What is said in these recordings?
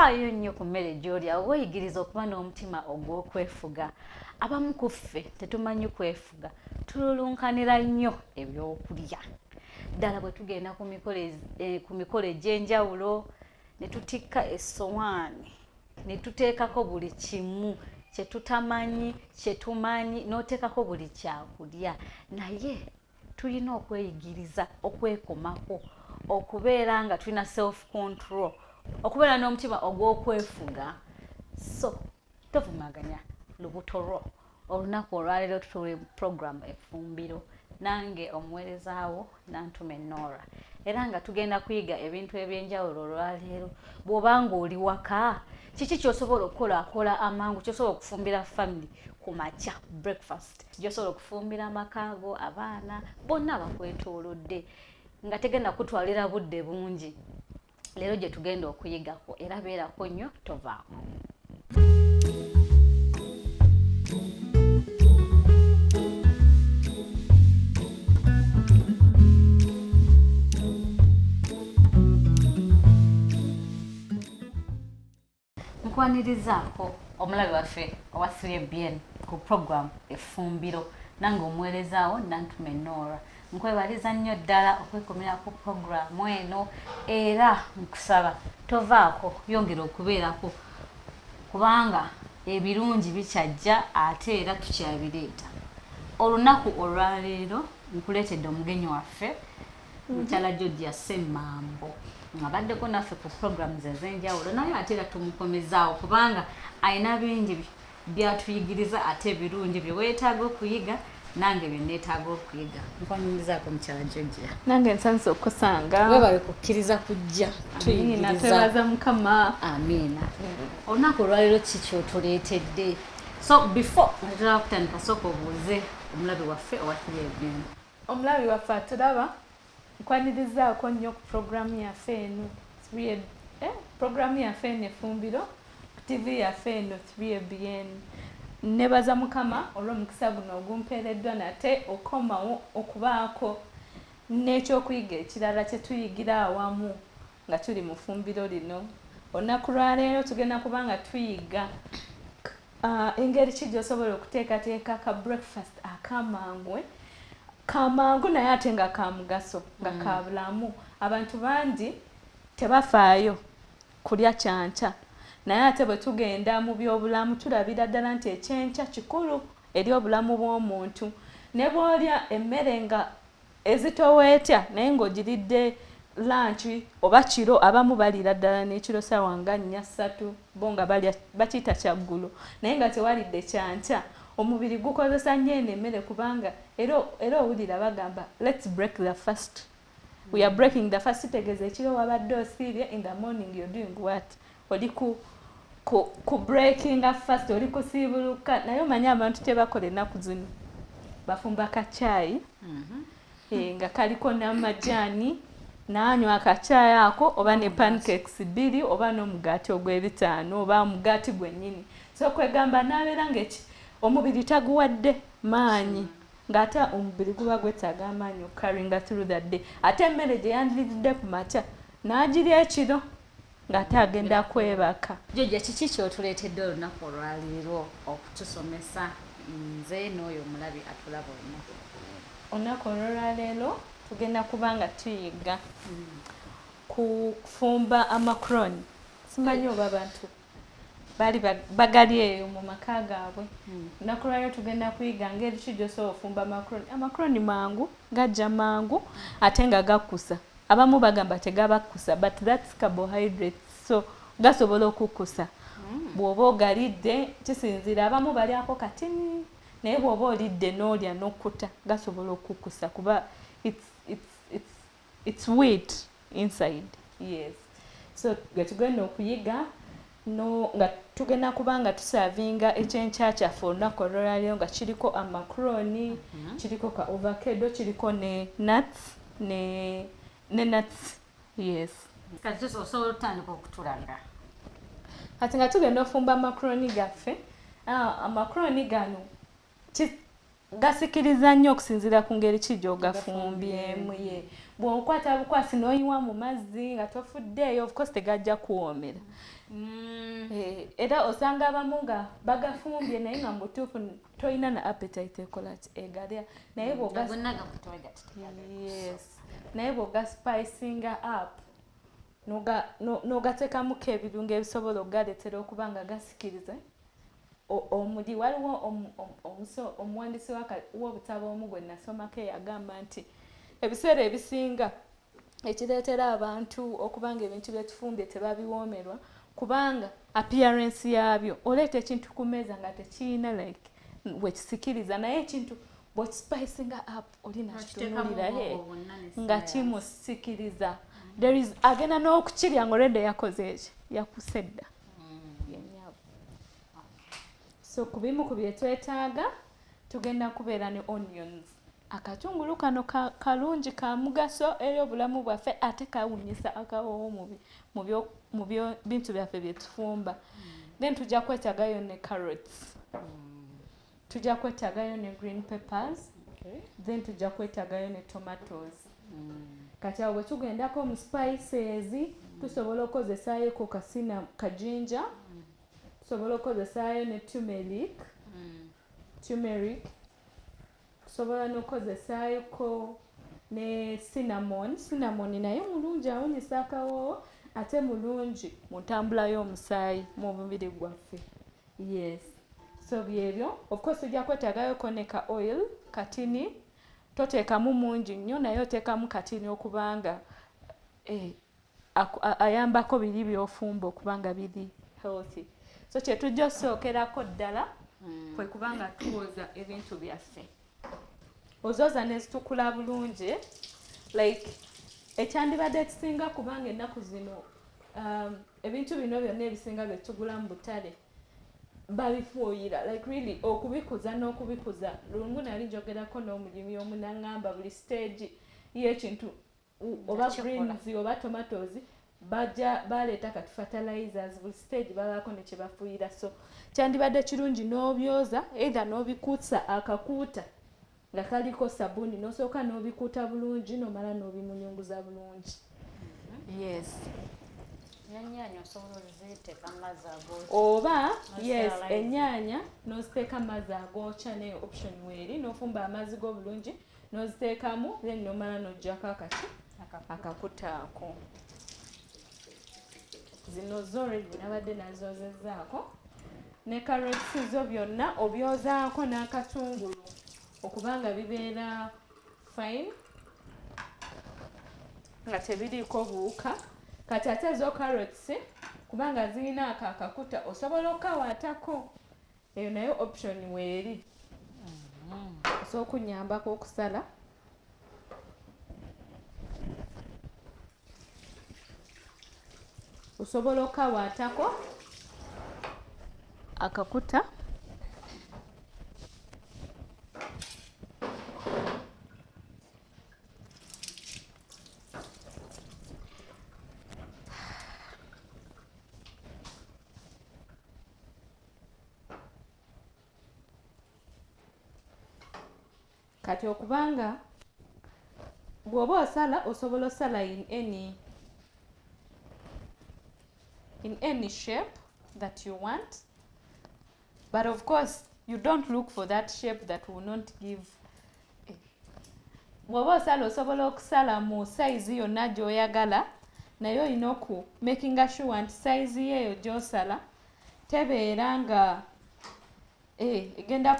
Faayo nnyo ku mmere gy'olya, weeyigirize okuba n'omutima ogw'okwefuga. Abamu ku ffe tetumanyi kwefuga, tululunkanira nnyo ebyokulya. Ddala bwe tugenda ku mikolo egy'enjawulo ne tutikka essowaani ne tuteekako buli kimu kye tutamanyi, kye tumanyi, n'oteekako buli kyakulya. Naye tulina okweyigiriza okwekomako, okubeera nga tulina self control, okubeera n'omutima ogw'okwefuga. So tovumaganya lubuto lwo. Olunaku olwaleero tuli program Efumbiro, nange omuweerezaawo Nantume Nora, era nga tugenda kuyiga ebintu ebyenjawulo olwaleero. Bw'oba ng'oli waka, kiki ky'osobola okukola akola amangu, ky'osobola okufumbira family ku makya, breakfast gy'osobola okufumbira amaka go, abaana bonna abakwetoolodde, nga tegenda kutwalira budde bungi? Leero gye tugenda okuyigako, era beerako nnyo, tovaako. Nkwanirizaako omulabi waffe owa 3BN ku program Efumbiro, nange omuweerezaawo Nantume Nora. Nkwebaliza nnyo ddala okwekomera ku programu eno, era nkusaba tovaako, yongera okubeerako kubanga ebirungi bikyajja ate era tukyabireeta. Olunaku olwaleero nkuleetedde omugenyi waffe, mukyala Georgia Semmambo, ng'abaddeko naffe ku programs ez'enjawulo, naye ate era tumukomezaawo kubanga alina bingi byatuyigiriza ate ebirungi bye weetaaga okuyiga, nange bye neetaaga okuyiga. Nkwanirizaako, mukyala Georgia. Nange nsanyuse okukusanga. Webale kukkiriza kujja tuyigiriza. Twebaza Mukama. Amiina. Olunaku olwaleero ki kyotuleetedde? So before nga tetulaba kutandika, sooka obuuze omulabi waffe owa 3BN. Omulabi waffe atulaba, nkwanirizaako nnyo ku puroguramu yaffe eno, puroguramu yaffe eno Efumbiro, ku TV yaffe eno 3ABN. Nebaza Mukama olw'omukisa guno ogumpeereddwa nate okomawo okubaako n'ekyokuyiga ekirala kye tuyigira awamu nga tuli mu ffumbiro lino. Olunaku lwaleero tugenda kuba nga tuyiga engeri ki gy'osobola okuteekateeka ka breakfast akamangu, kamangu naye ate nga ka mugaso, nga ka bulamu. Abantu bangi tebafaayo kulya kyankya, naye ate bwe tugenda mu byobulamu tulabira ddala nti ekyenkya kikulu eri obulamu bw'omuntu. Ne bw'olya emmere nga ezitowa etya, naye ng'ogiridde lunch oba kiro, abamu baliira ddala n'ekiro saawa nga 4, 3, bo nga balya bakiyita kyaggulo, naye nga tewalidde kyankya, omubiri gukozesa nnyo eno emmere, kubanga era owulira bagamba, "Let's break the fast." We are breaking the fast, kitegeeza ekiro wabadde osiibye, in the morning you're doing what? Oli ku breakinga fast, oli kusiibuluka. Naye omanyi abantu kyebakola ennaku zino? Bafumba kacaayi nga kaliko n'amajaani, naanywa akacaayi ako, oba ne pancakes bbiri, oba n'omugaati ogw'ebitaano, oba omugaati gwennyini. So kwegamba n'abeera nga omubiri taguwadde maanyi, ng'ate omubiri guba gwetaaga amaanyi okucarryinga through the day. Ate emmere gye yandiridde ku makya n'agirya ekiro ng'ate agenda kwebaka. Jojja, kiki kyotuleetedde olunaku olwaleero okutusomesa nze n'oyo omulabi atulaba olunaku? Olunaku olwolwaleero tugenda kuba nga tuyiga ku kufumba amakroni. Simanyi oba abantu baali bagali eyo mu maka gaabwe. Olunaku lwaleero tugenda kuyiga ngeri ki gy'osobola ofumba amakroni. Amakroni mangu, gajja mangu ate nga gakkusa. Abamu bagamba tegabakkusa, but that's carbohydrates, so gasobola okukkusa bw'oba ogalidde. Kisinziira, abamu balyako katini, naye bw'oba olidde n'olya n'okkuta, gasobola okukkusa kuba it's wheat inside. Yes, so ge tugenda okuyiga no, nga tugenda kuba nga tuservinga ekyenkya kyaffe olunaku olwaleero nga kiriko amakroni, kiriko ka avocado, kiriko ne nuts, ne nuts, yes. Kati osobola otandika okutulaga. Kati nga tugenda ofumba amakroni gaffe, amakroni gano. Gasikiriza nnyo okusinziira ku ngeri ki gy'ogafumbyemu. Ye bw'okwata bukwasi n'oyiwa mu mazzi nga tofuddeeyo, of course tegajja kuwoomera. Era osanga abamu nga bagafumbye naye nga mu butuufu tolina na appetite ekola ki egalya, naye yes, naye bw'ogaspicinga up n'ogateekamuko ebirungo ebisobola okugaleetera okuba nga gasikiriza omuli. Waliwo omuwandiisi w'obutabo omu gwe nasomako eyagamba nti ebiseera ebisinga ekireetera abantu okuba nga ebintu byetufumbye tebabiwoomerwa kubanga appearance yaabyo. Oleeta ekintu ku mmeeza nga tekiyina like wekisikiriza, naye ekintu bw'okispicinga up oli nakitunuulira nga kimusikiriza, there is agenda n'okukirya nga already yakoze eki yakuse dda. So ku bimu ku byetwetaaga tugenda kubeera ne onions. Akatungulu kano kalungi, ka mugaso eri obulamu bwaffe, ate kawunyisa akawoowo mu bintu byaffe byetufumba. Then tujja kwetaagayo ne carrots, tujja kwetaagayo ne green peppers, then tujja kwetaagayo ne tomatoes. Kati awo bwe tugendako mu spices, tusobola okukozesaayo kasina ka ginger, tusobola okukozesaayo ne turmeric, tusobola n'okukozesaayoko ne cinnamon. Cinnamon naye mulungi, awunyisa akawoowo ate mulungi mu ntambula y'omusaayi mu mubiri gwaffe. Yes, so byebyo. Of course ojja kwetaagayoko ne ka oil katini. Toteekamu mungi nnyo, naye oteekamu katini okubanga ayambako biri by'ofumba okubanga biri healthy. So kyetujja osookerako ddala kwe kubanga tuwoza ebintu byaffe. Ozooza nezitukula bulungi, like ekyandibadde ekisinga, kubanga ennaku zino ebintu bino byonna ebisinga bye tugula mu butale babifuuyira, like really okubikuza n'okubikuza. Lumu nali njogerako n'omulimi omu naŋŋamba buli stage y'ekintu oba greens oba tomatoes bajja baleeta kati fertilizers, buli stage babaako ne kye bafuuyira. So kyandibadde kirungi n'obyoza, either n'obikuusa akakuuta nga kaliko sabbuuni, n'osooka n'obikuuta bulungi, n'omala n'obimunyunguza bulungi. Yes. Ennyaanya osobola oziteeka mu mazzi agookya? Oba yes, ennyaanya n'oziteeka mu mazzi agookya, nayo option weeri. N'ofumba amazzi go bulungi n'oziteekamu, then n'omala n'oggyako akaki akakuta ako. Zino zo already nabadde nazoozezzaako ne carrots zo, byonna obyozaako n'akatungulu okubanga bibeera fine nga tebiriiko buwuka. Kati ate zo carrots kubanga zirina ako akakuta, osobola okukawaatako, eyo nayo option weeri. Osobola okunyambako okusala. Osobola okukawaatako akakuta. Kati okubanga bw'oba osala, osobola osala in any shape that you want, but of course you don't look for that shape that will not give. Bw'oba osala, osobola okusala mu size yonna gy'oyagala, naye olina oku makinga sure nti size yeeyo gy'osala tebeera nga egenda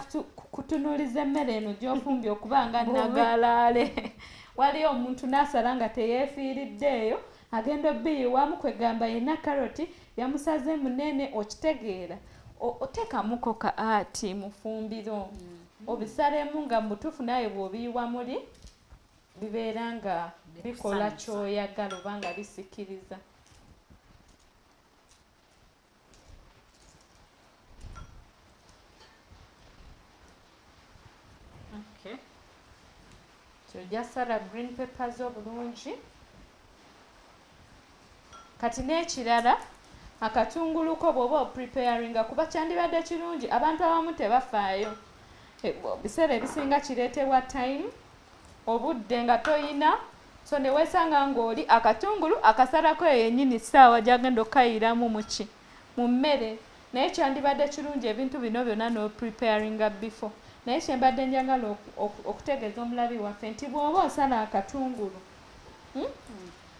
kutunuuliza emmere eno gy'ofumbye okuba nga nagalaale. Waliyo omuntu n'asala nga teyeefiiriddeeyo, agenda obiyiwamu, kwegamba yenna karoti yamusaze munene. Okitegeera, oteekamuko ka ati mufumbiro, obisalemu nga mutuufu, naye bw'obiyiwa muli bibeera nga bikola kyoyagala oba nga bisikiriza. Okay. Tojja sala green peppers obulungi. Kati n'ekirala, akatungulu ko bw'oba opreparinga, kuba kyandibadde kirungi, abantu abamu tebafaayo. Biseera ebisinga kireetebwa time, obudde nga toyina, so ne weesanga ng'oli akatungulu akasalako eyo yennyini ssaawa gy'agenda okukayiramu muki mu mmere. Naye kyandibadde kirungi ebintu bino byonna n'opreparinga before. Naye kyembadde njagala okutegeeza omulabi waffe nti bw'oba osala akatungulu,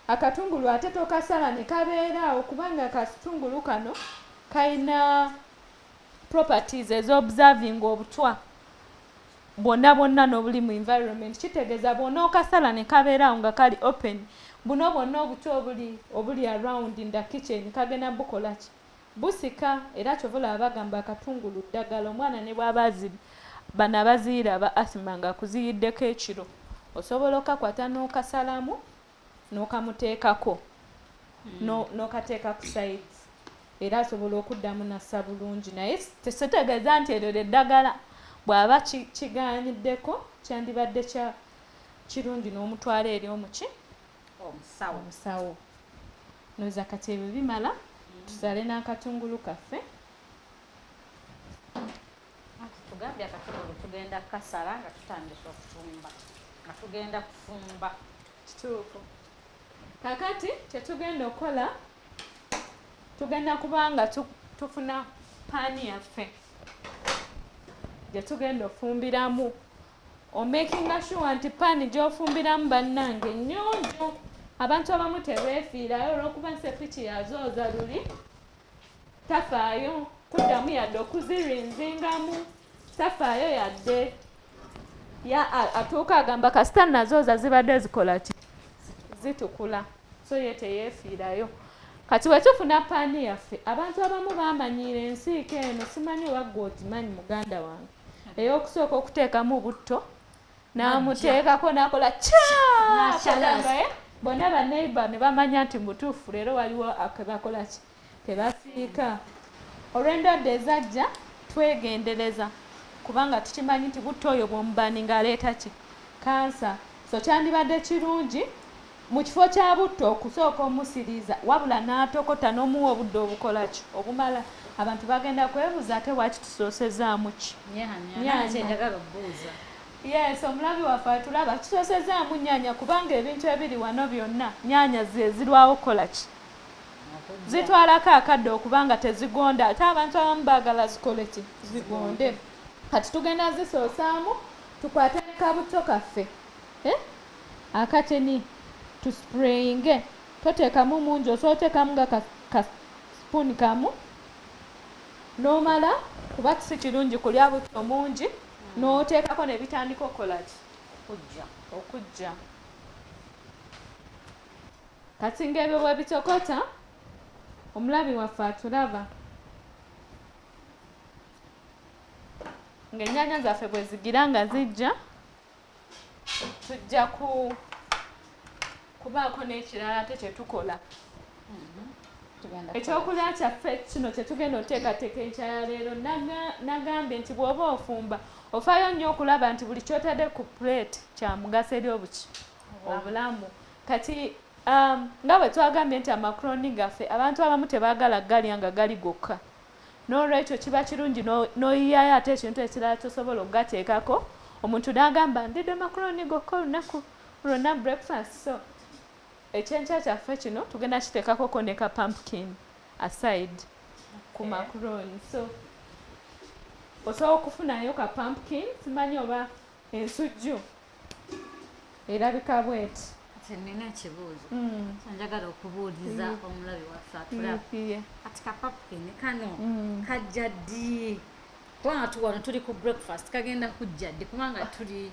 Akatungulu ate tokasala ne kabeera awo, kubanga akatungulu kano kalina properties ez'observing obutwa bwonna bwonna n'obuli mu environment. Kitegeeza bw'onookasala ne kabeera awo nga kali open, buno bwonna obutwa obuli around in the kitchen kagenda bukola ki? Busika. Era kyova olaba bagamba akatungulu ddagala. Omwana ne bw'aba azibi, bano abaziyira aba asthma nga akuziyiddeko ekiro, osobola okakwata n'okasalamu n'okamuteekako, n'okateeka ku sides, era asobola okuddamu nassa bulungi. Naye tekitegeeza nti eryo lyeddagala. Bw'aba kiganyiddeko, kyandibadde kya kirungi n'omutwala eri omuki omusawo. Omusawo. Noza kati ebyo bimala, tusale n'akatungulu kaffe. Anti tugambye akatungulu tugenda kasala nga tutandise okufumba, nga tugenda kufumba. Kituufu. Kakati kyetugenda okukola, tugenda kubanga tufuna paani yaffe gye tugenda ofumbiramu. Omakinga sure nti paani gy'ofumbiramu, bannange, nnyonjo. Abantu abamu tebeefiirayo olw'okuba nsepiki yazooza luli, tafaayo kuddamu yadde okuzirinzingamu, tafaayo yadde ya atuuka agamba kasita nazooza zibadde zikola ki, zitukula, so ye teyeefiirayo. Kati bwe tufuna paani yaffe, abantu abamu bamanyiira ensiika eno, simanyi oba gwe ogimanyi muganda wange, ey'okusooka okuteekamu butto n'amuteekako n'akola N'akyalaza. kyagambaye bonna baneighbor ne bamanya nti mutuufu leero waliwo kebakola ki, kebasiika. Olw'endwadde ezajja, twegendereza kubanga tukimanyi nti butto oyo bw'omubaninga aleeta ki, kansa. So kyandibadde kirungi mu kifo kya butto okusooka omusiriiza, wabula n'atokota n'omuwa obudde obukola ki, obumala. Abantu bagenda kwebuuza ate waki tusoosezaamu ki? Nyanya. Nyanya. Kyenjagala okubuuza. Yes, omulabi waffe atulaba, tusoosezaamu nyanya kubanga ebintu ebiri wano byonna nyanya ze zirwawo kukola ki? Okujja. Zitwalako akadde okuba nga tezigonda, ate abantu abamu baagala zikole ki, zigonde. Kati tugenda zisoosaamu, tukwate ne kabuto kaffe, eh? Akateni tusprayinge. Toteekamu mungi, osobola oteekamu nga ka spoon kamu n'omala, kuba si kirungi kulya butto mungi. N'oteekako ne bitandika okukola ki? Okujja. Okujja. Kati ng'ebyo bwe bitokota, omulabi waffe atulaba, ng'ennyaanya zaffe bwe zigira nga zijja, tujja ku kubaako n'ekirala ate kye tukola. Tugenda. Ekyokulya kyaffe kino kyetugenda oteekateeka enkya ya leero, nagambye nti bw'oba ofumba ofaayo nnyo okulaba nti buli kyotadde ku plate kya mugaso eri obuki, obulamu. Kati nga bwe twagambye nti amakroni gaffe abantu abamu tebaagala galya nga gali gokka, n'olwekyo kiba kirungi n'oyiyayo ate ekintu ekirala kyosobola okugateekako. Omuntu n'agamba ndidde makroni gokka olunaku lwonna breakfast. So ekyenkya kyaffe kino tugenda kiteekakoko ne ka pumpkin aside ku macaroni. So osobola okufunayo ka pumpkin, simanyi oba ensujju erabika bweti. Kati nina ekibuuzo njagala okubuuliza omulabi waffe atulaba. Kati ka pumpkin kano kajja ddi? Kubanga tuwano tuli ku breakfast, kagenda kujja ddi? Kubanga tuli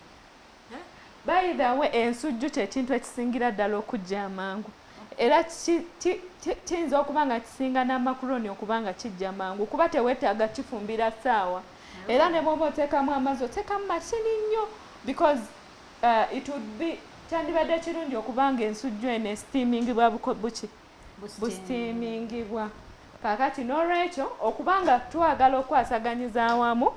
By the way, ensujju kyekintu ekisingira ddala okujja amangu, era kiyinza okuba nga kisinga n'amakuroni okuba nga kijja mangu, kuba teweetaaga kifumbira ssaawa. Era ne bw'oba oteekamu amazzi, oteekamu makini nnyo, because it would be kyandibadde kirungi okuba nga ensujju eno esteamingibwa buki, busteamingibwa. Kaakati n'olwekyo okuba nga twagala okukwasaganyiza awamu,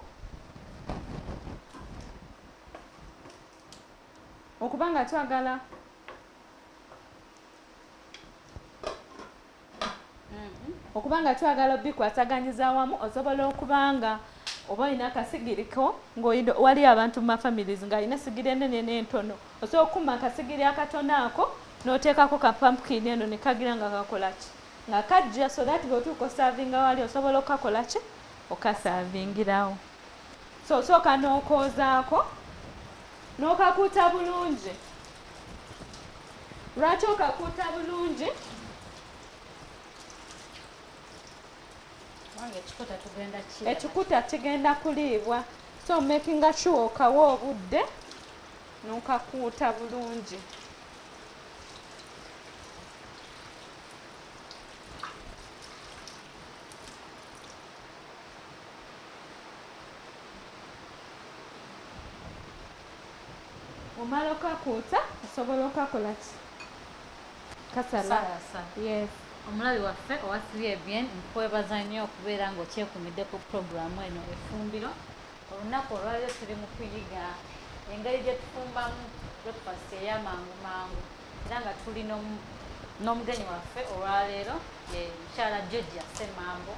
okuba nga twagala okuba nga twagala obikwasaganyiza awamu, osobola okuba nga Oba olina akasigiri ko, wali abantu mu mafamilies ng'alina sigiri enene n'entono, osobola okukuma akasigiri akatono ako n'oteekako ka pumpkin eno ne kagira nga kakola ki, nga kajja, so that bw'otuuka oservinga wali osobola okukakola ki, okaservingirawo. So osooka n'okoozaako n'okakuuta bulungi. Lwaki okakuuta bulungi? Ekikuta kigenda kuliibwa, so makinga sure okawa obudde n'okakuuta bulungi. Omala okakuuta, osobola okakola ki, kasala. Yes. Omulabi waffe owa 3ABN, nkwebaza nnyo okubeera ng'okyekumidde ku puroguramu eno Efumbiro. Olunaku olwaleero tuli mu kuyiga engeri gye tufumbamu breakfast ey'amangu mangu, era nga tuli n'omugenyi waffe olwaleero ye mukyala Georgia Ssemambo,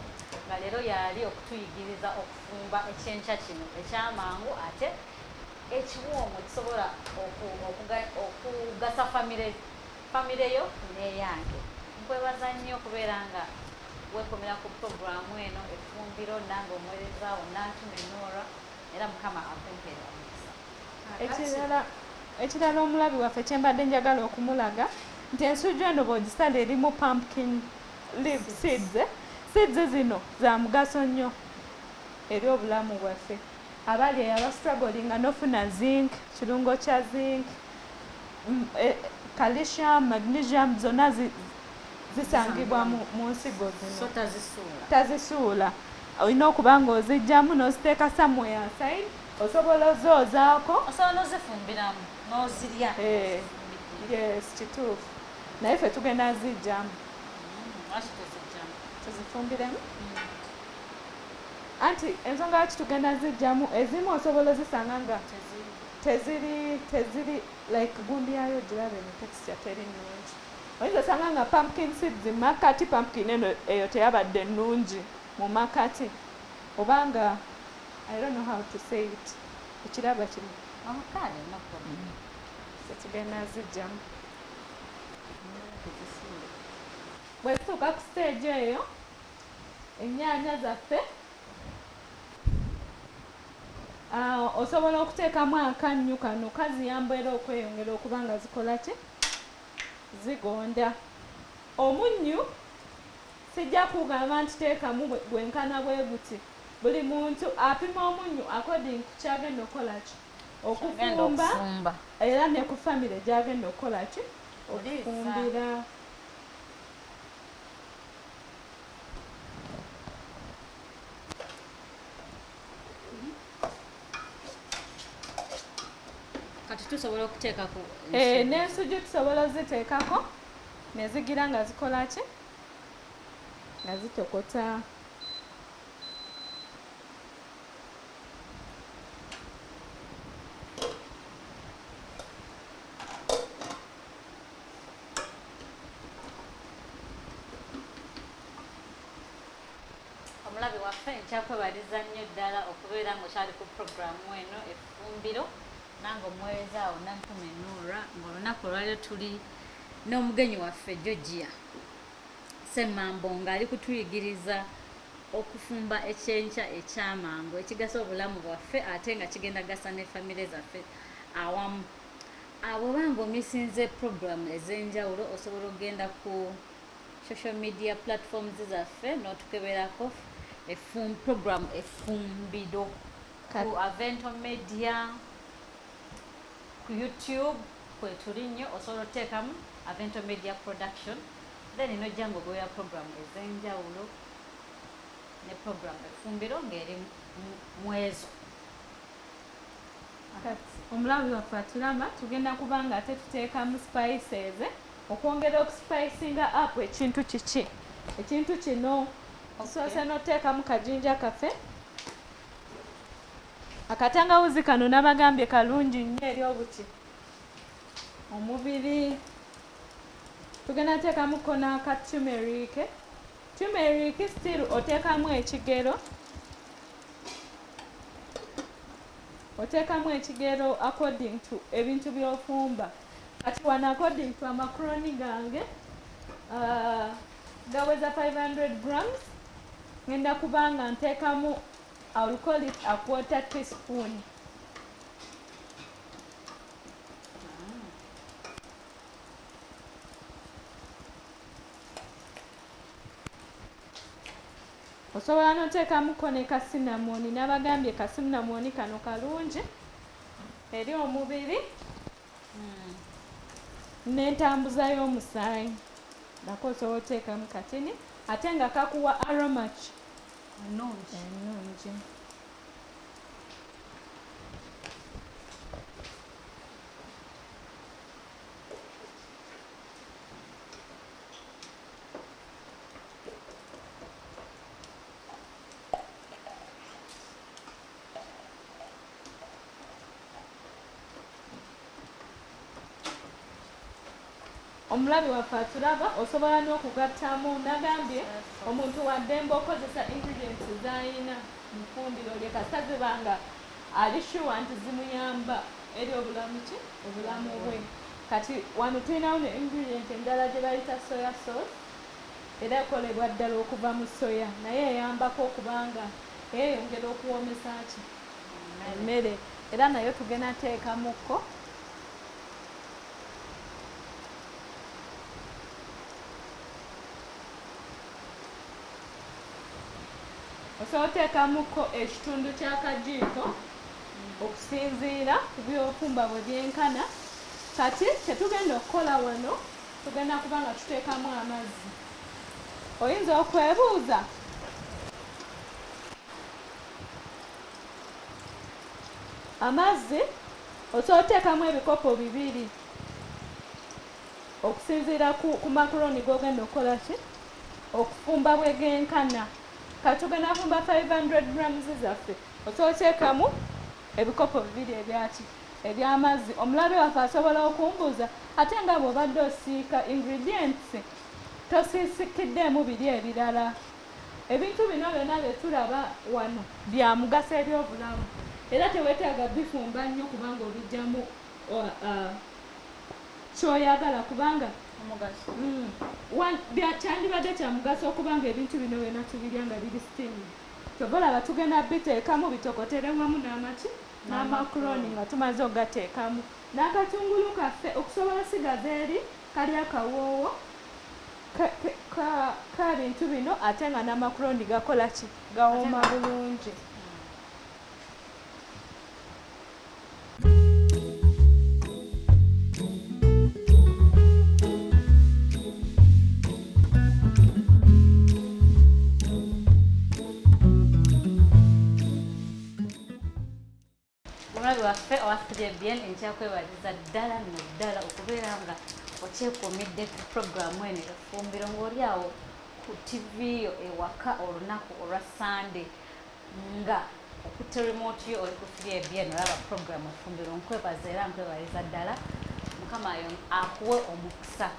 nga leero yaali okutuyigiriza okufumba ekyenkya kino ekyamangu ate ekiwoomu ekisobola okugasa famire yo n'eyange. Nkwebaza nnyo okubeera nga weekomera ku puroguramu eno Efumbiro, nange omuweereza wo Nantume Nora, era Mukama akumpeera omukisa. Ekirala omulabi waffe kyembadde njagala okumulaga nti ensujju eno bw'ogisala erimu pumpkin leaf seeds. Seeds zino za mugaso nnyo eri obulamu bwaffe. Abali eyo abastrugglinga n'ofuna zinc, kirungo kya zinc, calcium, magnesium, zonna zisangibwa mu nsigo zino. So tazisuula. Tazisuula, olina okuba nga ozijjamu n'oziteeka somewhere aside, osobola ozoozaako. Osobola n'ozifumbiramu n'ozirya. Yes, kituufu, naye ffe tugenda zijjamu. Lwaki tozijjamu? Tuzifumbiremu. Anti ensonga lwaki tugenda zijjamu, ezimu osobola ozisanga nga teziri like gundi yayo girabe ne texture teri nnungi. Oyinza osanga nga pumpkin seeds makati, pumpkin eno eyo teyabadde nnungi mu makati, obanga I don't know how to say it, ekiraba kino. Oh, kale, no problem. Tugenda zijjamu. Bwe tutuuka ku stage eyo, ennyaanya zaffe osobola okuteekamu akannyu kano, kaziyamba era okweyongera okuba nga zikola ki, zigonda. Omunnyu sijja kugamba nti teekamu gwenkana bwe guti. Buli muntu apima omunnyu according ku kyagenda okukola ki, okufumba, era ne ku famire gyagenda okukola ki, okufumbira. Kati tusobola okuteekako n'ensujju, tusobola oziteekako ne zigira nga zikola ki, nga zitokota. Omulabi waffe, nkyakwebaliza nnyo ddala okubeera ng'okyali ku puroguramu eno Efumbiro, nange omuweereza awo Nantume Nura, ng'olunaku olwaliro tuli n'omugenyi waffe Georgia Ssemambo, ng'ali kutuyigiriza okufumba ekyenkya ekyamangu ekigasa obulamu bwaffe ate nga kigenda gasa ne famire zaffe awamu. Bw'oba nga omisinze puroguramu ez'enjawulo, osobola okugenda ku social media platforms zaffe n'otukeberako program Efumbiro ku Avento Media ku YouTube kwetuli nnyo. Osobola otuteekamu Avento Media Production, then nojja nga ogoya program ez'enjawulo ne program Efumbiro ng'eri mwezo. Kati omulabi waffe atulaba, tugenda kuba nga ate tuteekamu spices okwongera okuspicinga up ekintu kiki, ekintu kino. Osoose n'oteekamu kajinja kaffe, akatangawuzi kano nabagambye kalungi nnyo eri obuki omubiri. Tugenda teekamuko n'aka turmeric. Turmeric still oteekamu ekigero. Oteekamu ekigero according to ebintu by'ofumba. Kati wano according to amakroni gange gaweza 500 grams, ngenda kubanga nteekamu, I will call it a quarter teaspoon. Osobola n'oteekamuko ne ka cinnamon. N'abagambye ka cinnamon kano kalungi eri omubiri n'entambuza y'omusaayi. Nako osobola oteekamu katini ate nga kakuwa aroma ki ennungi. Ennungi. Omulabi waffe atulaba, osobola n'okugattamu. Nagambye omuntu waddembe okozesa ingredients z'ayina mu ffumbiro lye, kasita ziba nga ali sure nti zimuyamba eri obulamu ki, obulamu bwe. Kati wano tulinawo ne ingredient endala gye bayita soya sauce, era ekolebwa ddala okuva mu soya, naye eyambako okubanga eyongera okuwoomesa ki emmere. Era nayo tugenda teekamukko. Osobola oteekamuko ekitundu ky'akajiiko okusinziira ku byofumba bwe byenkana. Kati kyetugenda okukola wano, tugenda kuba nga tuteekamu amazzi. Oyinza okwebuuza amazzi, osobola oteekamu ebikopo 2 okusinziira ku macaroni g'ogenda okukola ki, okufumba bwe genkana. Kati tugenda fumba 500 grams zaffe, osobola oteekamu ebikopo 2 ebyaki eby'amazzi. Omulabi waffe asobola okumbuuza, ate nga bw'obadde osiika ingredients tosiisikiddeemu biri ebirala? Ebintu bino byonna bye tulaba wano bya mugaso eri obulamu, era teweetaaga bifumba nnyo kubanga obijjamu kyoyagala, kubanga kyandibadde kya mugaso okubanga ebintu bino byonna tubirya nga biri steamed. Kyova olaba tugenda biteekamu bitokotere wamu n'amaki n'amakroni nga tumaze ogateekamu n'akatungulu kaffe, okusobola sigaza eri kali akawoowo ka bintu bino, ate nga n'amakroni gakola ki, gawooma bulungi. Omulabi waffe owa 3ABN, nkyakwebaliza ddala nno ddala okubeera nga okyekuumidde ku puroguramu eno Efumbiro ng'oli awo ku TV yo ewaka olunaku olwa Sande, nga okutte remote yo oli ku 3ABN olaba puroguramu Efumbiro. Nkwebaza era nkwebaliza ddala, Mukama akuwe omukisa.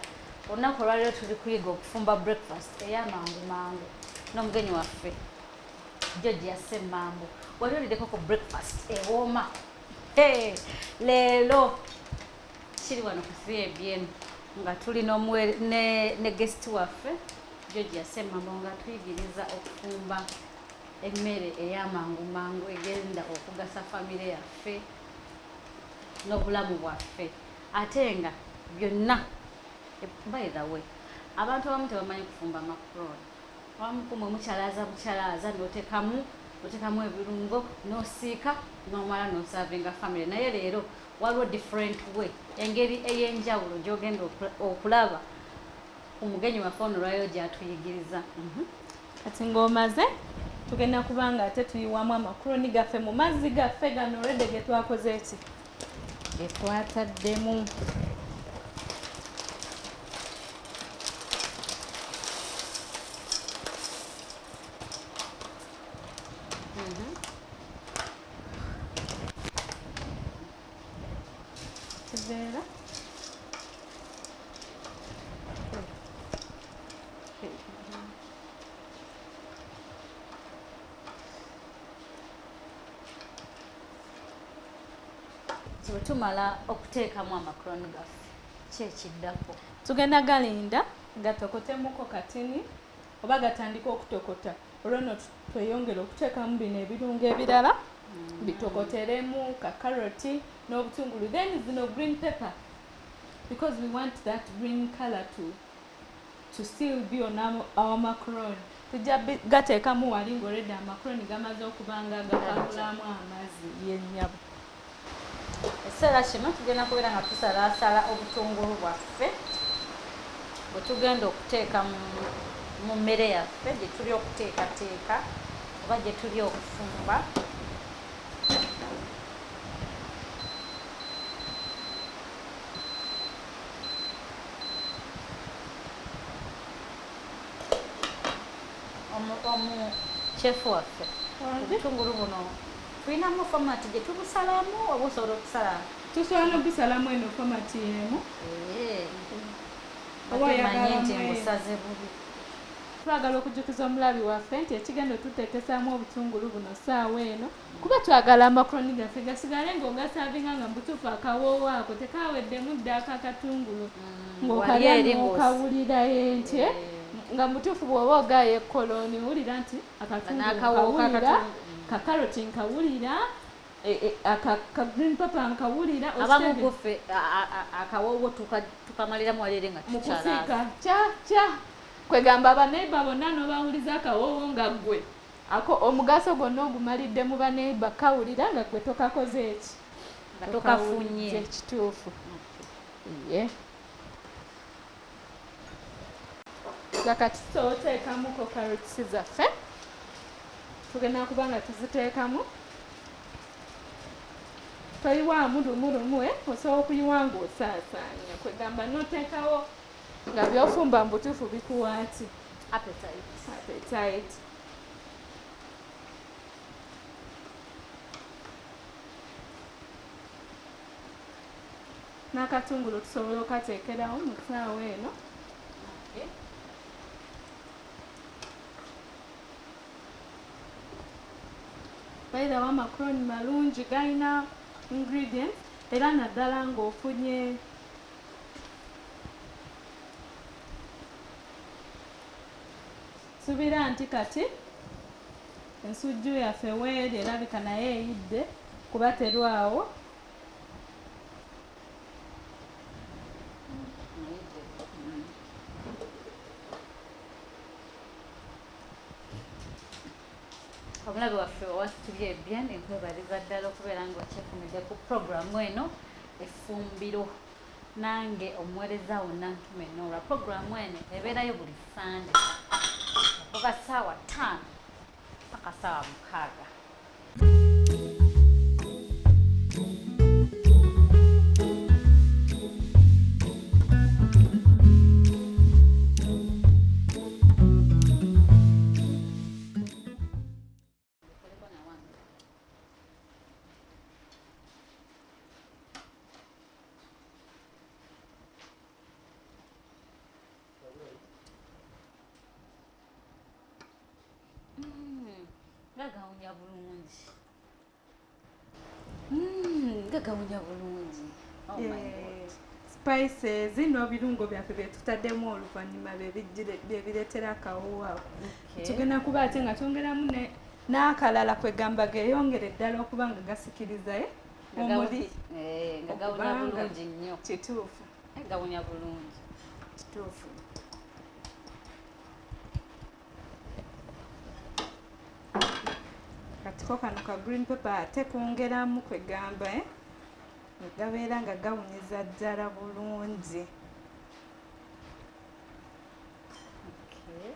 Olunaku olwaleero tuli kuyiga okufumba breakfast ey'amangu mangu n'omugenyi waffe George Ssemambo. Wali oliddeko ku breakfast ewooma? Leero kiri wano ku 3ABN nga tuli ne guest waffe George Ssemambo nga tuyigiriza okufumba emmere ey'amangu mangu egenda okugasa famire yaffe n'obulamu bwaffe. Ate nga byonna, by the way, abantu abamu tebamanyi kufumba macaroni. Abamu kumwe mukyalaza bukyalaza, n'otekamu otekamu ebirungo n'osiika n'omala n'oservinga family. Naye leero waliwo different way, engeri ey'enjawulo gy'ogenda okulaba ku mugenyi waffe ono lwayo gy'atuyigiriza. Kati ng'omaze, tugenda kubanga ate tuyiwamu amakroni gaffe mu mazzi gaffe gano already ge twakoze eki ge twataddemu. Kiveera. Bwe tumala okuteekamu amakroni gaffe, ki ekiddako? Tugenda galinda gatokotemuko katini oba gatandika okutokota, olwo no tweyongere okuteekamu bino ebirungo ebirala bitokoteremu, ka carrot n'obutungulu, then zino green pepper, because we want that green color to still be on our macaroni. Tujja gateekamu wali ng'olredde amakroni gamaze okuba nga gakabulamu amazzi yennyabo. Ekiseera kino tugenda kubeera nga tusalaasala obutungulu bwaffe bwe tugenda okuteeka mu mmere yaffe gye tuli okuteekateeka oba gye tuli okufumba. Omu chef waffe, obutungulu buno tulinamu format gye tubusalamu oba osobola okusala? Tusobola n'obusalamu eno format y'emu. Oba Ate manye oyagala nti mbusaze bubi. Twagala okujjukiza omulabi waffe nti ekigenda otuteekesaamu obutungulu buno saawa eno, kuba twagala amakroni gaffe gasigale ng'ogaservinga nga mubutuufu akawoowo ako tekaweddemu dda akakatungulu, ng'okalya Wali eri n'okawulira nti nga mutuufu bw'oba ogaaya ekkoloni wulira nti akatungulu N'akawoowo nkawulira, k'akatungulu. Kakaroti nkawulira, aka ka green pepper nkawulira. Abamu Okitegeera? kuffe akawoowo tukamaliramu wali eri nga Mu tukyalaaza. Kusiika kya kya kwegamba abaneiba bonna n'obawuliza akawoowo nga ggwe ako omugaso gwonna ogumalidde mu baneiba kawulira nga ggwe tokakoze eki. Nga tokafunye. Kituufu ye. Kati tuteekamuko carrots zaffe, tugenda kuba nga tuziteekamu, toyiwaamu lumu lumu, osobola okuyiwa ng'osaasaanya, kwegamba noteekawo nga byofumba mu butuufu bikuwa ki? Appetite. Appetite. N'akatungulu tusobola okateekerawo mu ssaawa eno. By the way, amakroni malungi, galina ingredients, era naddala ng'ofunye subira nti kati ensujju yaffe weeri erabika naye eyidde kuba terwawo. Eyidde. Omulabe waffe owa 3ABN, nkwebaliza ddala okubeera nga okyekumidde ku puroguramu eno Effumbiro, nange omuweereza wo Nantume Nora. Puroguramu eno ebeerayo buli Sande okuva ssaawa 5 paka ssaawa 6. Kuliko na wange. Nga gawunya bulungi. Nga gawunya bulungi. Oh my God. Spices n'obirungo byaffe bye tutaddemu oluvannyuma bye bireetera akawoowo ako. Tugenda kuba ate nga twongeramu n'akalala, kwegamba geeyongere ddala okuba nga gasikiriza omuli. Nga gawunya bulungi nnyo. Kituufu. Gawunya bulungi. Kituufu. Katiko kano ka green pepper ate kwongeramu, kwegamba gabeera nga gawunyiza ddala bulungi. Okay.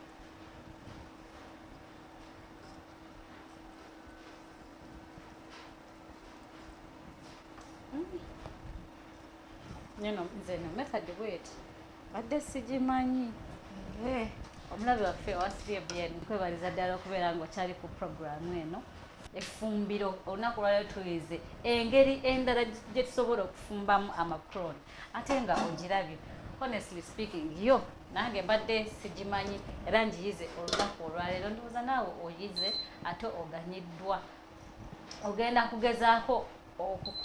Neno nze no method bweti badde sigimanyi. Omulabe waffe owa 3ABN, nkwebaliza ddala okubeera nga okyali ku puroguramu eno Effumbiro. Olunaku lwaliro tuyize engeri endala gye tusobola okufumbamu amakroni, ate nga ogirabye, honestly speaking, yo nange mbadde sigimanyi era ngiyize olunaku olwaleero. Ndowooza naawe oyize ate oganyiddwa, ogenda kugezaako.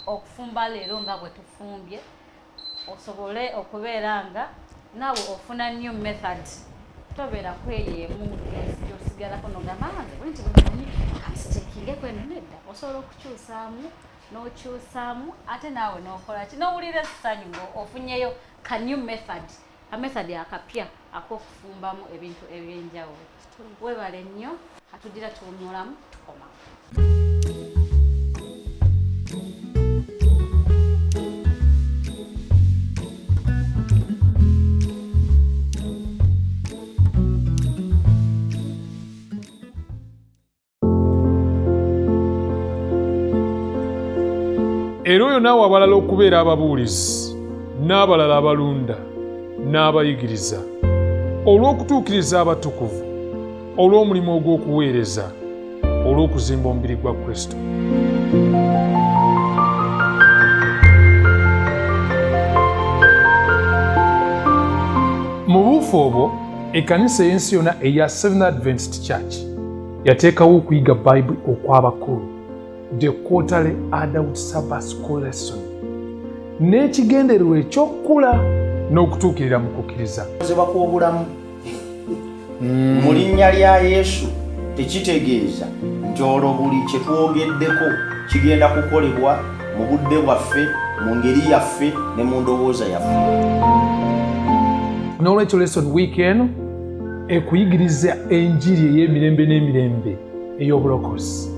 Okufumba leero nga bwe tufumbye, osobole okubeera nga naawe ofuna new method, tobeera kweyo emu gyosigalako nogamba, "Ah, nze bwe nti bwemanyi, kansitikinge kweno." Nedda, osobola okukyusaamu n'okyusaamu, ate naawe n'okola ki, n'owulira essanyu ng'ofunyeyo ka new method, a method akapya ak'okufumbamu ebintu ebyenjawulo. Weebale nnyo. Katugira tuwummulamu, tukomawo. Era oyo naawe abalala okubeera ababuulizi, n'abalala abalunda n'abayigiriza, olw'okutuukiriza abatukuvu, olw'omulimu ogw'okuweereza, olw'okuzimba omubiri gwa Kristo. Mu buufu obwo, ekkanisa ey'ensi yonna eya Seventh Adventist Church yateekawo okuyiga Bayibuli okw'abakulu, the quarterly adult Sabbath school lesson, n'ekigendererwa eky'okukula n'okutuukirira mu kukkiriza. Zebwa kw'obulamu mu linnya lya Yesu tekitegeeza nti olwo buli kye twogeddeko kigenda kukolebwa mu budde bwaffe, mu ngeri yaffe ne mu ndowooza yaffe. N'olwekyo lesson week eno ekuyigiriza enjiri ey'emirembe n'emirembe ey'obulokozi,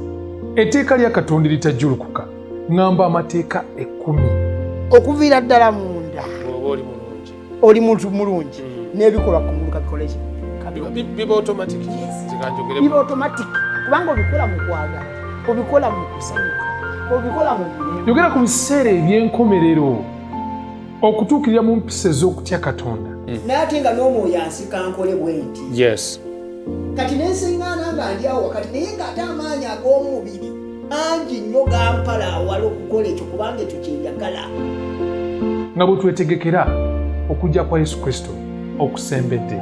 etteeka lya Katonda eritajjulukuka, ŋŋamba amateeka 10. Okuviira ddala munda Bw'oba oli mulungi, oli muntu mulungi, n'ebikolwa kungulu kabikoleki? Biba automatic. Nze Biba automatic, kubanga obikola mu kwagala, obikola mu kusanyuka, obikola mu mirembe. Yogera ku biseera eby'enkomerero, okutuukirira mu mpisa ez'okutya Katonda. Naye ate nga n'omwoyo ansika nkole bwe nti. Kati nensiŋŋaana nga ndi awo wakati, naye ng'ate amaanyi ag'omubiri mangi nnyo gampala awala okukola ekyo, kubanga ekyo kyenjagala. Nga bwe twetegekera okujja kwa Yesu Kristo okusembedde.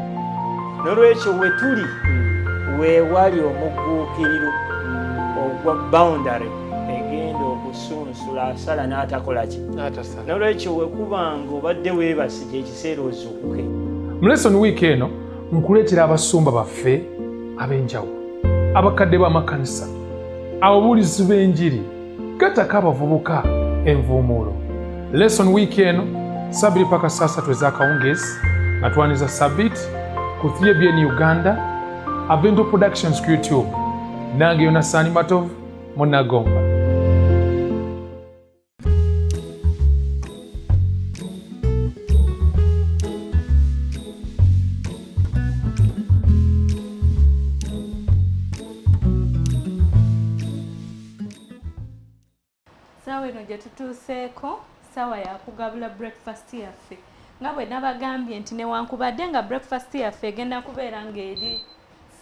Nolwekyo we tuli weewali omugguukiriro ogwa boundary egenda okusunsula asala n'atakola ki. N'atasala. Nolwekyo wekubanga obadde weebase, kyekiseera ozuukuke. Mu lesson week eno nkuleetera abasumba baffe ab'enjawulo, abakadde b'amakanisa, ababuulizi b'enjiri, gattako abavubuka envuumuulo. Lesson week eno 2:00 paka 3:00 ez'akawungeezi, nga twaniza Sabiti ku 3BN Uganda, Avento Productions ku YouTube, nange Yonasaani Matovu Munagomba. Saawa eno gye tutuuseeko, saawa yakugabula breakfast yaffe. Nga bwe nabagambye nti newankubadde nga breakfast yaffe egenda kubeera ng'eri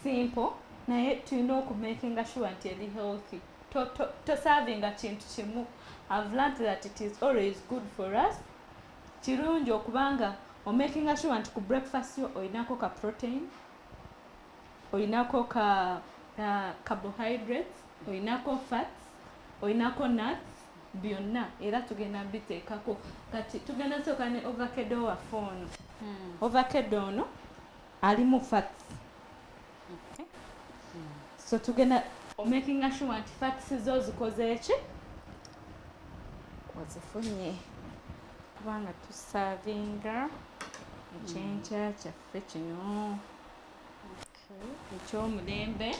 simple, naye tulina okumakinga sure nti eri healthy. Toservinga kintu kimu. I've learned that it is always good for us, kirungi okubanga omakinga sure nti ku breakfast yo olinako ka protein, olinako ka carbohydrates, olinako fats, olinako nuts, byonna era tugenda biteekako. Kati tugenda sooka ne avocado waffe ono. Avocado ono alimu fats, so tugenda omakinga sure nti fats zo zikoze eki? Ozifunye. Kubanga tuservinga ekyenkya kyaffe kino ekyomulembe.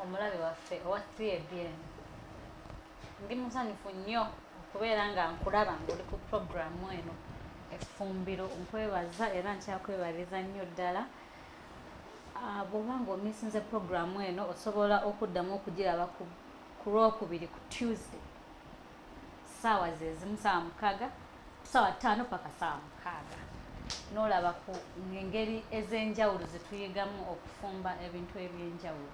Omulabi waffe owa 3ABN, ndi musanyufu nnyo okubeera nga nkulaba ng'oli ku puroguramu eno Effumbiro. Nkwebaza era nkyakwebaliza nnyo ddala. Ah, bw'oba ng'omisinze puroguramu eno, osobola okuddamu okugiraba ku Lwokubiri, ku Tuesday, saawa zezimu, 6:00, 5:00 paka 6:00, n'olaba ku ngeri ez'enjawulo zetuyigamu okufumba ebintu ebyenjawulo.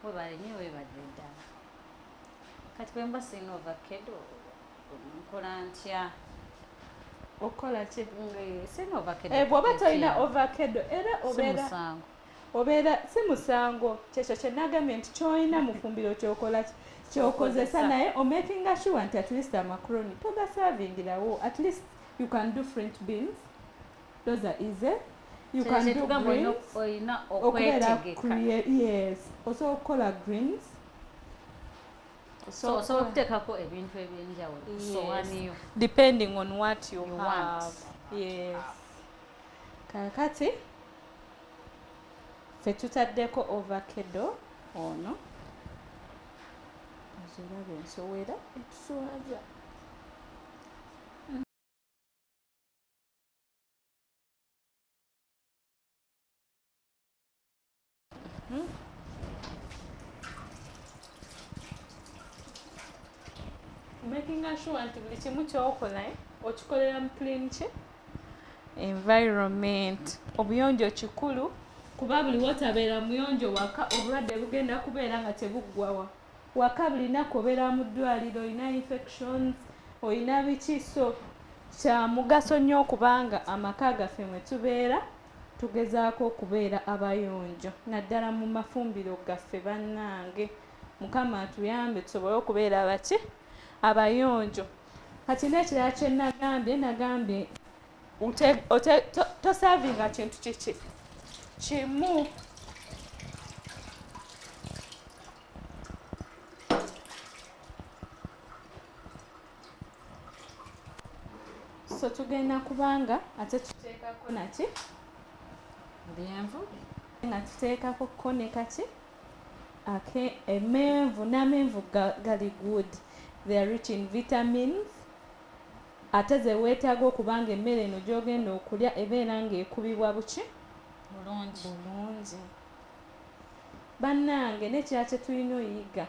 Webale nnyo, webalire ddala. Kati bwe mba sirina ovakkedo, nkola ntya? Okukola ki? Sina ovacado. Bw'oba tolina ovacado era obeera musango. Obeera si musango. Kyekyo kye nagambye nti kyolina mu ffumbiro kyokola ki? Kyokozesa, naye omakinga sure nti at least amakroni togaservingirawo. At least you can do french beans, those are easy. You can do Kyetugamba greens. Olina Okubeera okwetegeka. Yes, osobola okukola greens. So osobola okuteekako ebintu ebyenjawulo ku Yes. sowaani yo. Depending on what you, You have. want. Yes. Kakati ffe tutaddeko ovacado ono, oziraba ensowera etuswaza. Making sure nti buli kimu kyokola okikolera mu clean ki environment. Obuyonjo kikulu, kuba buli wotabeera muyonjo waka, obulwadde bugenda kubeera nga tebuggwawa waka. Buli naku obeera mu ddwaliro, olina infections, olina biki. So kya mugaso nnyo okubanga amaka gaffe mwe tubeera tugezaako okubeera abayonjo, naddala mu mafumbiro gaffe. Bannange, Mukama atuyambe tusobole okubeera baki? Abayonjo. Kati n'ekirala kye nagambye, nagambye toservinga kintu kiki kimu. So tugenda kubanga ate tuteekako naki? Byenvu. Nga tuteekako ko ne kaki ake emenvu. N'amenvu gali good, they are rich in vitamins, ate ze weetaaga okubanga emmere eno gy'ogenda okulya ebeera ng'ekubibwa buki? Bulungi. Bulungi. Bannange, n'ekirala kye tulina oyiga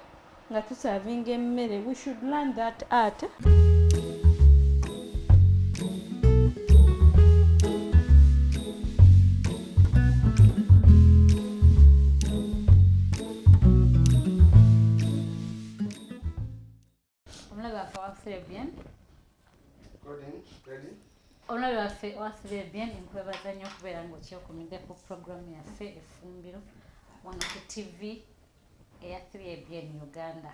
nga tuservinga emmere, we should learn that art. Omulabi waffe wa 3BN, omulabi waffe wa 3BN, nkwebaza nnyo okubeera ng'okyekumidde ku programu yaffe Efumbiro wano ku TV eya 3ABN Uganda.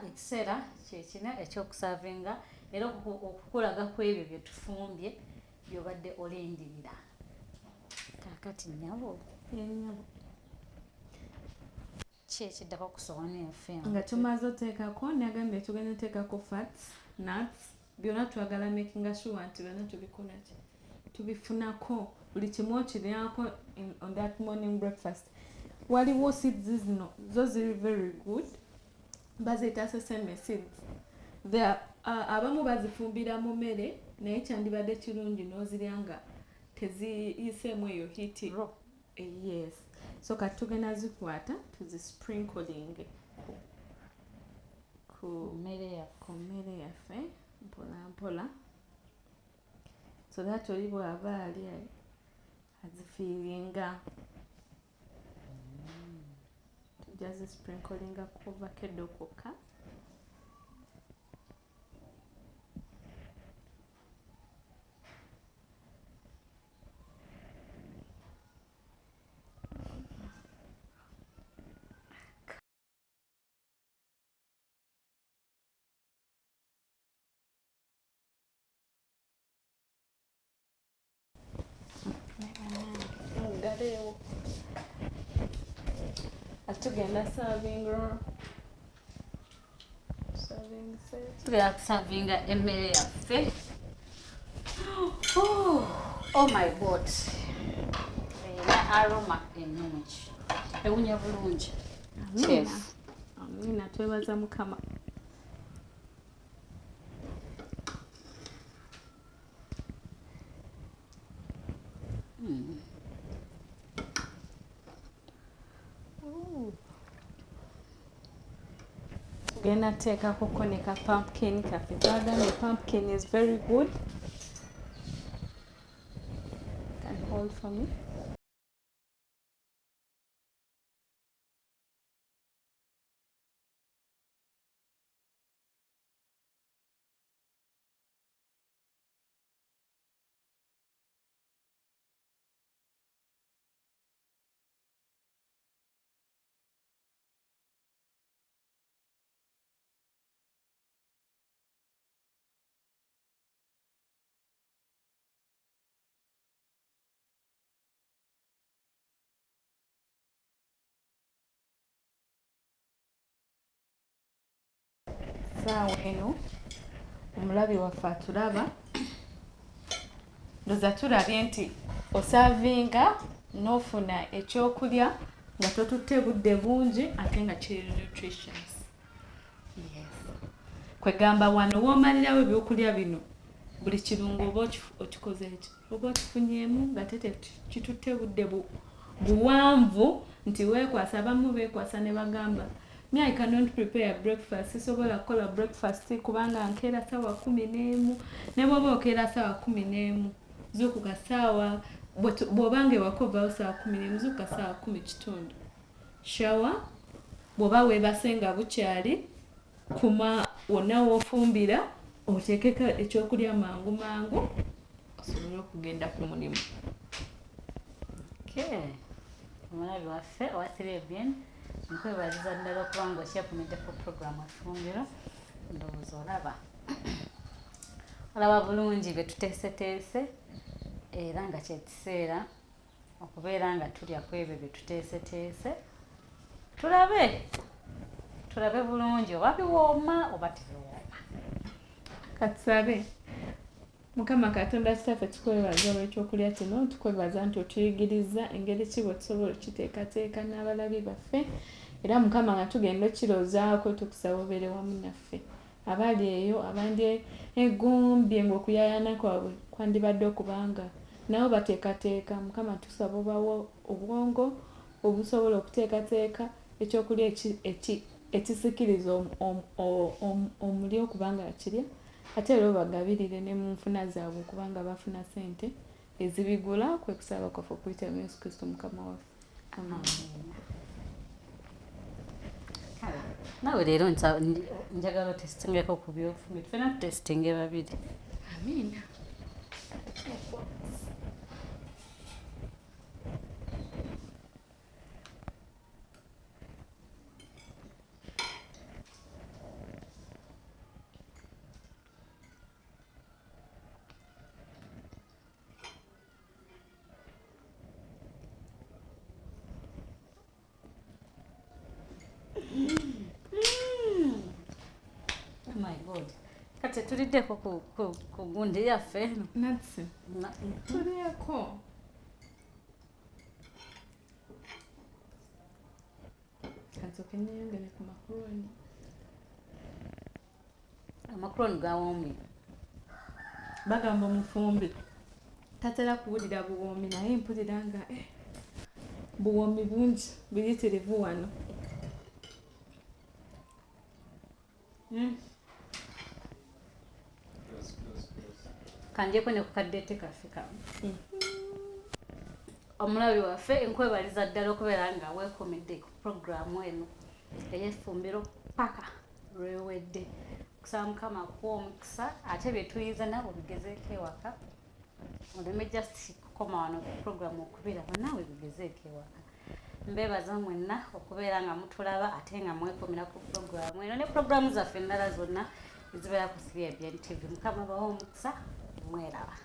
Ekiseera kyekina ekyokuservinga era okukulaga ku ebyo bye tufumbye byobadde olindirira. Kaakati nnyabo, Ennyabo. Ki ekiddako ku sowaani yaffe eno? Nga tumaze oteekako, nagambye tugenda oteekako fats, nuts, byonna twagala makinga sure nti byonna tubikola ki? Tubifunako. Buli kimu okiryako on that morning breakfast. Waliwo seeds zino, zo ziri very good, baziyita sesame seeds. Abamu bazifumbira mu mmere, naye kyandibadde kirungi n'ozirya nga teziyiseemu eyo heat. Raw. Yes. So kati tugenda zikwata tuzisprinkling ku mmere yaffe. Ku mmere yaffe mpola mpola, so that oli bw'aba alya azifeelinga. Tujja zisprinklinga ku avocado kwokka. Muggaleewo, tugenda serving roll. Serving set. Tugenda kuservinga emmere yaffe. Oh my God, erina aroma ennungi, ewunya bulungi. Chef. Amina, twebaza Mukama. Tugenda teekako ne ka pumpkin kaffe. Twagambye pumpkin is very good. Can hold for me. Essaawa eno omulabi waffe atulaba, ndoza tulabye nti osaavinga n'ofuna ekyokulya nga totutte budde bungi ate nga kiri nutritious. Yes, kwegamba wano woomalirawo ebyokulya bino, buli kirungo oba okikoze eki oba okifunyeemu nga te kitutte budde buwanvu nti weekwasa. Abamu beekwasa ne bagamba, "Me, I cannot prepare breakfast, sisobola kukola breakfast kubanga nkeera saawa 11." Ne bw'oba okeera saawa 11, zuukuka saawa, bw'obanga ewaka ovaawo saawa 11, zuukuka saawa 10:15, shower, bw'oba weebase nga bukyali, kuma wonna w'ofumbira, oteekeko ekyokulya mangu mangu osobole okugenda ku mulimu. Okay. Omulabi waffe owa 3ABN, nkwebaliza ddala okuba nga okyekumidde ku puroguramu Efumbiro. Ndowooza olaba bulungi bye tuteeseteese, era nga kyekiseera okubeera nga tulya ku ebyo bye tuteeseteese, tulabe bulungi oba biwooma oba tebiwooma. Katusabe. Mukama Katonda Kitaffe, tukwebaza olw'ekyokulya kino. Tukwebaza nti otuyigiriza engeri ki bwe tusobola okukiteekateeka n'abalabi baffe. Era Mukama, nga tugenda okukirowoozaako, tukusaba obeere wamu naffe. Abali eyo abandi egumbye ng'okuyaayaana kwabwe kwandibadde okubanga nabo bateekateeka, Mukama, tusaba obawe obwongo obusobola okuteekateeka ekyokulya ekisikiriza omuli okuba nga akirya, ate era obagabirire ne mu nfuna zaabwe okubanga bafuna ssente ezibigula. Kwe kusaba kwaffe okuyita mu Yesu Kristo Mukama waffe, amen. Naawe leero njagala otesitingeko ku byofumbi, ffena tutesitinge babiri. Amiina. Oh my God, kati tuliddeko ku gundi yaffe eno. Natsi tulyeko. Kansooke neyongere ku makuroni. Amakuroni gawoomye. Bagamba omufumbi tatera kuwulira buwoomi, naye mpulira nga buwoomi bungi buyitirivu wano. Kanjeko ne ku kaddete kaffe kamu. Omulabi waffe, nkwebaliza ddala okubeera nga weekumidde ku puroguramu eno ey'Effumbiro paka lwewedde. Kusaba Mukama akuwa omukisa, ate bye tuyize naawe obigezeeko ewaka, oleme just kukoma wano ku puroguramu okubiraba, naawe bigezeeko ewaka. Mbeebaza mwenna okubeera nga mutulaba ate nga mwekumira ku puroguramu eno ne puroguramu zaffe endala zonna ezibeera ku 3ABN TV. Mukama bawa omukisa, mweraba.